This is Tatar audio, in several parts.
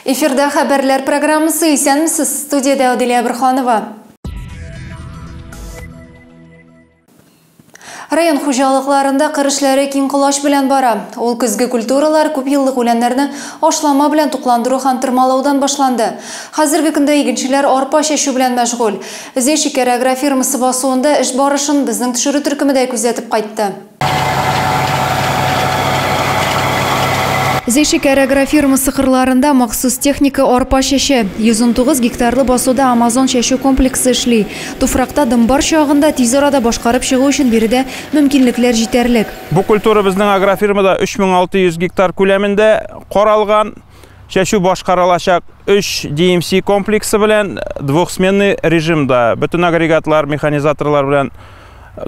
Эфирда хәбәрләр программасы. Исәнмесез, студиядә Аделя Борханова. Район хуҗалыкларында кыр эшләре киң колач белән бара. Ул көзге культуралар, күп еллык үләннәрне ашлама белән тукландыру һәм тырмалаудан башланды. Хәзерге көндә игенчеләр арпа чәчү белән мәшгуль. Зәй шикәре агрофирмасы басуында эш барышын безнең төшерү төркеме дә күзәтеп кайтты. Зәй шикәре агрофирмасы кырларында махсус техника арпа чәчә. 119 гектарлы басуда Амазон чәчү комплексы эшли. Туфракта дым бар чагында тиз арада башкарып чыгу өчен биредә мөмкинлекләр җитәрлек. Бу культура безнең агрофирмада 3600 гектар күләмендә каралган. Чәчү башкарылачак 3 DMC комплексы белән двухсменный режимда. Бөтен агрегатлар, механизаторлар белән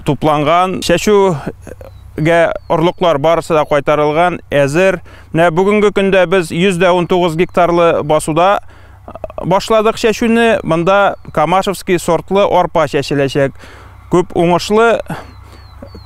тупланган. Чәчүгә орлыклар барысы да кайтарылган, әзер. Менә бүгенге көндә без 119 гектарлы басуда башладык чәчүне. Монда Камашевский сортлы арпа чәчеләчәк. Күп уңышлы,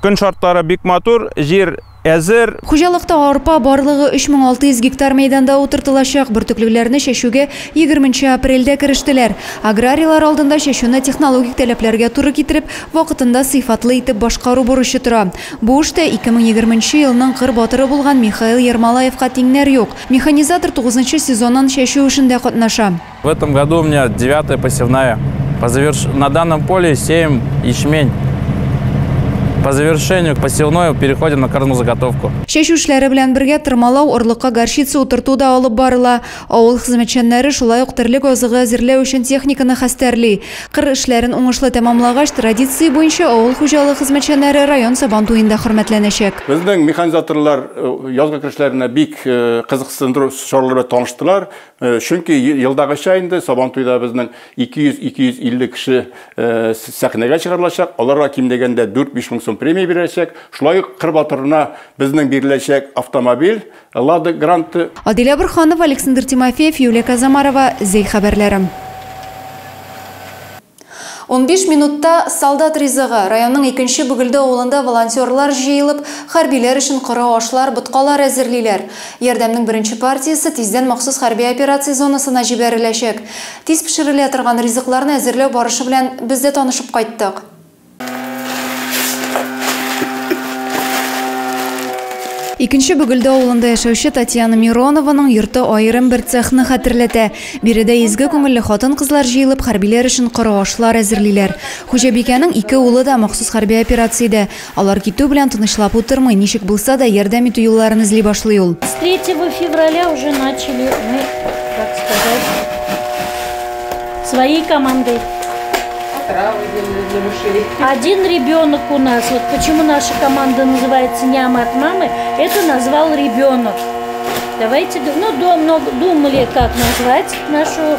көн шартлары бик матур, җир әзер. Хуҗалыкта арпа барлыгы 3600 гектар мәйданда утыртылачак. Бөртеклеләрне чәчүгә 20 апрельдә керештеләр. Аграрийлар алдында чәчүне технологик таләпләргә туры китереп, вакытында сыйфатлы итеп башкару бурычы тора. Бу эштә 2020 елның кыр батыры булган Михаил Ермолаевка тиңнәр юк. Механизатор 9 сезоннан чәчү эшендә катнаша. В этом году у меня 9-я посевная. На данном поле 7 ячмень. По завершению посевной переходим на кормозаготовку. Чәчү эшләре белән бергә тырмалау, орлыкка горчица утырту да алып барыла. Авыл хезмәтчәннәре шулай ук терлек азыгы әзерләү өчен техниканы хәстәрли. Кыр эшләрен уңышлы тәмамлагач, традиция буенча авыл хуҗалыгы хезмәтчәннәре район Сабан туенда хөрмәтләнәчәк. Безнең механизаторлар язгы кыр эшләренә бик кызыксындыру чаралары белән таныштылар. Чөнки елдагыча инде Сабан туйда безнең 200-250 кеше сәхнәгә чыгарылачак. Аларга ким дигәндә 4-5 мең сум премия биреләчәк. Шулай ук кыр батырына безнең биреләчәк автомобиль Лада Гранты. Аделя Борханова, Александр Тимофеев, Юлия Казамарова, Зәй хәбәрләре. 15 минутта солдат ризыгы. Районның 2нче Бөгелдә авылында волонтерлар җыелып, хәрбиләр өчен коры ашлар, боткалар әзерлиләр. Ярдәмнең беренче партиясе тиздән махсус хәрби операция зонасына җибәреләчәк. Тиз пешерелә торган ризыкларны әзерләү барышы белән без дә танышып кайттык. Икенче Бөгелдә авылында яшәүче Татьяна Миронованың йорты аерым бер цехны хәтерләтә. Биредә изге күңелле хатын-кызлар җыелып, хәрбиләр өчен коры ашлар әзерлиләр. Хуҗабикәнең ике улы да махсус хәрби операциядә. Алар китү белән тынычлап утырмый, ничек булса да ярдәм итү юлларын эзли башлый ул. С 3 февраля уже начали мы, так сказать, своей командой. Один ребенок у нас, вот почему наша команда называется «Няма от мамы», это назвал ребенок. Давайте, ну, много думали, как назвать нашу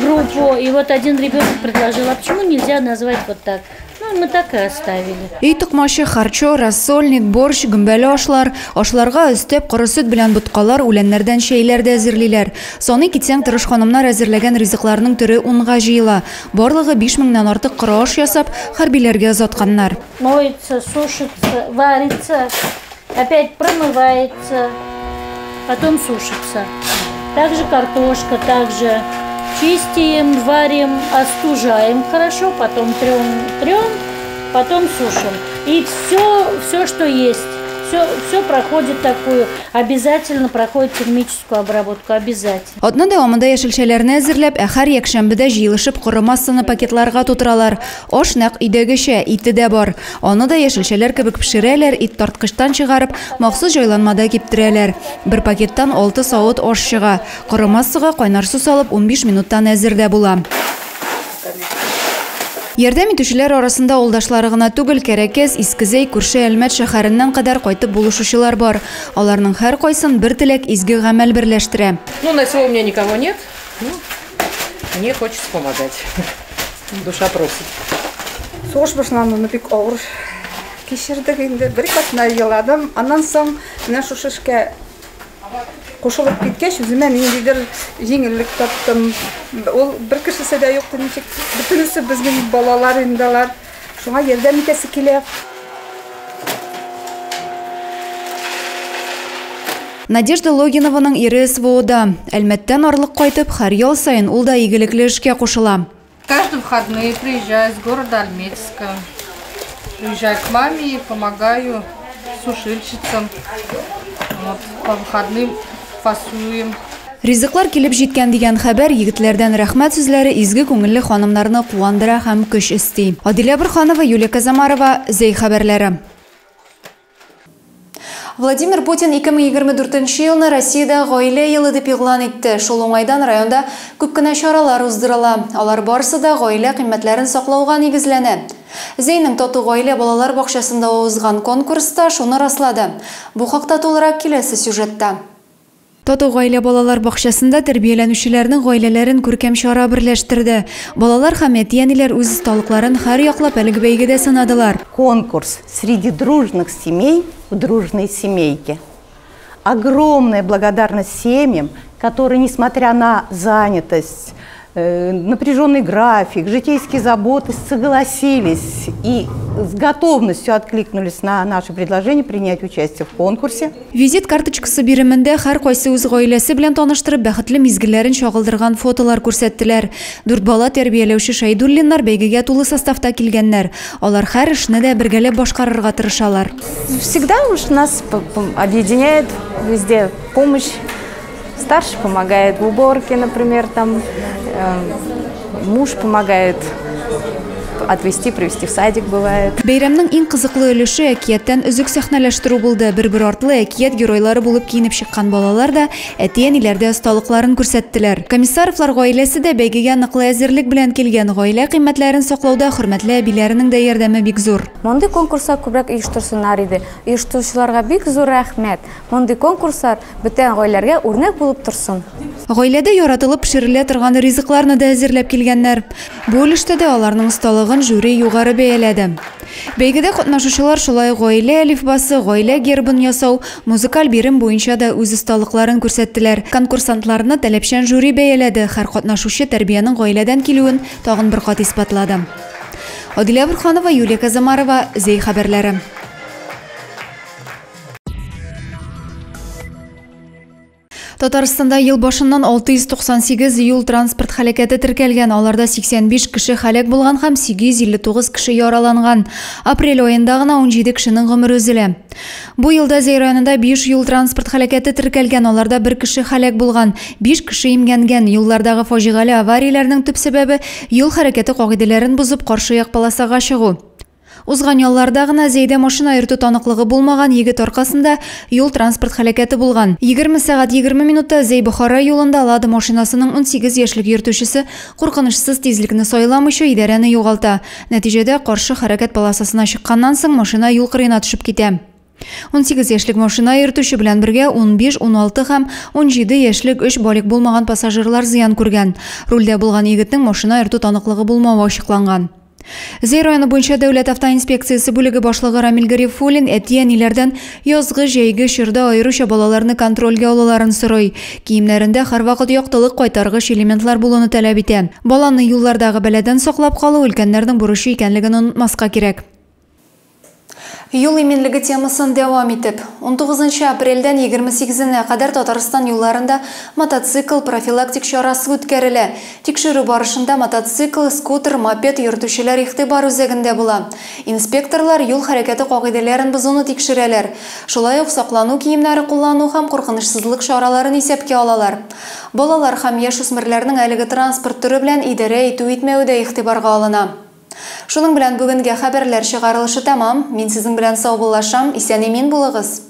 группу, и вот один ребенок предложил, а почему нельзя назвать вот так? Ну, мы так и оставили. Өй токмачы, харчо, рассольник, борщ, гөмбәле ашлар. Ашларга өстәп коры сөт белән боткалар, үләннәрдән чәйләр дә әзерлиләр. Саный китсәң, тырыш ханымнар әзерләгән ризыкларның төре 10-га җыела. Барлыгы 5000-нән артык коры аш ясап, хәрбиләргә озатканнар. Моется, сушится, варится, опять промывается, потом сушится. Также картошка, также чистим, варим, остужаем хорошо, потом трем, трем, потом сушим. И все, что есть, все проходит такую, обязательно проходит термическую обработку, обязательно. Атна дәвамында яшелчәләрне әзерләп, ә һәр якшәмбедә җыелышып коры массаны пакетларга тутыралар. Аш нәкъ өйдәгечә, ите дә бар. Аны да яшелчәләр кебек пешерәләр, ит тарткычтан чыгарып, махсус җайланмада киптерәләр. Бер пакеттан 6 савыт аш чыга. Коры массага кайнар су салып 15 минуттан әзер дә була. Ярдәм итүчеләр арасында авылдашлары гына түгел, Кәрәкәс, Искезәй, күрше Әлмәт шәһәреннән кадәр кайтып булышучылар бар. Аларның һәр кайсын бер теләк, изге гамәл берләштерә. Ну, на село у меня никого нет. Ну, мне хочется помогать. Душа просит. Сугыш башлануны бик авыр кичердек инде. Бер катна еладым. Аннан соң менә шушы эшкә кушылып киткәч, үземә ниндидер җиңеллек таптым. Ул бер кешесе дә юк, ничек бөтенесе безнең балалар инде алар. Шуңа ярдәм итәсе килә. Надежда Логинованың ире СВОда. Әлмәттән арлык кайтып, һәр ял саен ул да игелекле эшкә кушыла. Каждые выходные приезжаю из города Альметьевска. Приезжаю к маме и помогаю сушильщицам. Вот, по выходным фасуем. Ризыклар килеп җиткән дигән хәбәр, егетләрдән рәхмәт сүзләре изге күңелле ханымнарны куандыра һәм көч өсти. Адилә Бурханова, Юлия Казамарова, Зәй хәбәрләре. Владимир Путин 2024 елны Россиядә гаилә елы дип игълан итте. Шул уңайдан районда күп кенә чаралар уздырыла. Алар барысы да гаилә кыйммәтләрен саклауга нигезләнә. Зәйнең тату гаилә балалар бакчасында узган конкурста шуны раслады. Бу хакта тулырак киләсе сюжетта. Тату гаилә балалар бакчасында тәрбияләнүчеләрнең гаиләләрен күркәм чара берләштерде. Балалар һәм әти-әниләр үз осталыкларын һәр яклап әлеге бәйгедә сынадылар. Конкурс среди дружных семей в дружной семейке. Огромная благодарность семьям, которые, несмотря на занятость, напряженный график, житейские заботы, согласились и с готовностью откликнулись на наше предложение принять участие в конкурсе. Визит карточкасы биремендә һәркайсы үз гаиләсе белән таныштырып, бәхетле мизгелләрен чагылдырган фотолар күрсәттеләр. Дүрт бала тәрбияләүче Шәйдуллиннар бәйгегә тулы составта килгәннәр. Алар һәр эшне дә бергәләп башкарырга тырышалар. Всегда уж нас объединяет везде помощь. Старший помогает в уборке, например, там, муж помогает отвезти, привезти в садик бывает. Бәйрәмнең иң кызыклы өлеше әкияттән өзек сәхнәләштерү булды. Бер-бер артлы әкият геройлары булып киенеп чыккан балалар да әти-әниләр дә осталыкларын күрсәттеләр. Комиссаровлар гаиләсе дә бәйгегә ныклы әзерлек белән килгән. Гаилә кыйммәтләрен саклауда хөрмәтле әбиләренең дә ярдәме бик зур. Мондый конкурслар күбрәк оештырсыннар иде. Оештыручыларга бик зур рәхмәт. Мондый конкурслар бөтен гаиләләргә үрнәк булып торсын. Гаиләдә яратылып пешерелә торган ризыкларны да әзерләп килгәннәр. Бу өлештә дә аларның осталыгын жюри югары бәяләде. Бәйгедә катнашучылар шулай гаилә әлифбасы, гаилә гербын ясау, музыкаль бирем буенча да үз осталыкларын күрсәттеләр. Конкурсантларны таләпчән жюри бәяләде. Һәр катнашучы тәрбиянең гаиләдән килүен тагын бер кат исбатлады. Адилә Бурханова, Юлия Казамарова, Зәй хәбәрләре. Татарстанда ел башыннан 698 юл транспорт һәлакәте теркәлгән. Аларда 85 кеше һәлак булган һәм 859 кеше яраланган. Апрель аенда гына 17 кешенең гомере өзелә. Бу елда Зәй районында 5 юл транспорт һәлакәте теркәлгән. Аларда 1 кеше һәлак булган, 5 кеше имгәнгән. Юллардагы фаҗигале аварияләрнең төп сәбәбе юл хәрәкәте кагыйдәләрен бозып каршы як полосага чыгу. Узган ялларда гына Зәйдә машина йөртү таныклыгы булмаган егет аркасында юл транспорт һәлакәте булган. 20 сәгать 20 минутта Зәй-Бохара юлында Лада машинасының 18 яшьлек йөртүчесе куркынычсыз тизлекне сайламыйча идарәне югалта. Нәтиҗәдә каршы хәрәкәт полосасына чыкканнан соң машина юл кырыена төшеп китә. 18 яшьлек машина йөртүче белән бергә 15, 16 һәм 17 яшьлек 3 балигъ булмаган пассажирлар зыян күргән. Рульдә булган егетнең машина йөртү таныклыгы булмавы ачыкланган. Зәй районы буенча дәүләт автоинспекциясе бүлеге башлыгы Рамил Гарифуллин әти-әниләрдән язгы җәйге чорда аеруча балаларны контрольгә алуларын сорый. Киемнәрендә һәрвакыт яктылык кайтаргыч элементлар булуны таләп итә. Баланы юллардагы бәладән саклап калу өлкәннәрнең бурычы икәнлеген онытмаска кирәк. Юл иминлеге темасын дәвам итеп, 19 апрельдән 28-нә кадәр Татарстан юлларында мотоцикл профилактик чарасы үткәрелә. Тикшерү барышында мотоцикл, скутер, мопед йөртүчеләр игътибар үзәгендә була. Инспекторлар юл хәрәкәте кагыйдәләрен бозуны тикшерәләр. Шулай ук саклану киемнәре куллану һәм куркынычсызлык чараларын исәпкә алалар. Балалар һәм яшүсмерләрнең әлеге транспорт төре белән идарә итү-итмәве дә игътибарга алына. Шуның белән бүгенге хәбәрләр чыгарылышы тәмам. Мин сезнең белән саубуллашам. Исән-имин булыгыз.